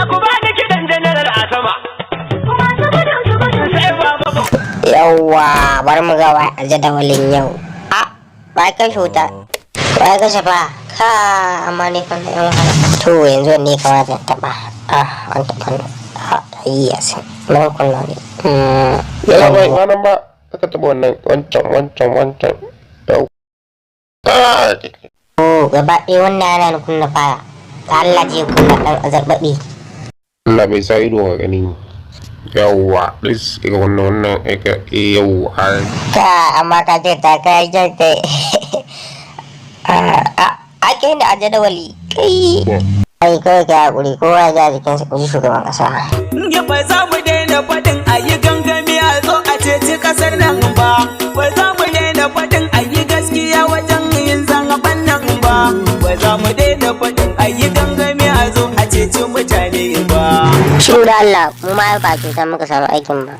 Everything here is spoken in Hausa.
Ku ba da kiɗan janaral a sama. Sai baba ba. Yawwa, bari mu ga wa a jadawalin yau. A ba kashe wuta, ba kashe fa ka, amma ne fa na yan wahala. To yanzu ne kamata in taba? Ah, an taba ne. A yi yasin nan kunna ne. Yana bai ba nan ba aka taɓa wannan, wancan, wancan, wancan. Yau. Ah! Oh, gaba ɗaya wannan yana ni kunna faya ta Allah je kunna ɗan azarbaɓi. Allah bai sa ido ga gani. Yawwa, this ga wannan, wannan ga yawwa. Ka amma ka ce ta kai jan kai a ake da a jadawali kai. Ai kawai ka hakuri, kowa ya ja jikinsa, kuji shugaban ƙasa. Ya ba za mu daina faɗin a yi gangami a zo a ceci ƙasar nan ba. Ba za mu daina faɗin a yi gaskiya wajen yin zaɓen nan ba. Ba za mu daina faɗin a yi gangami a zo a ceci mutane ba. Shiru da Allah, mu ma ba cuta muka samu aikin ba.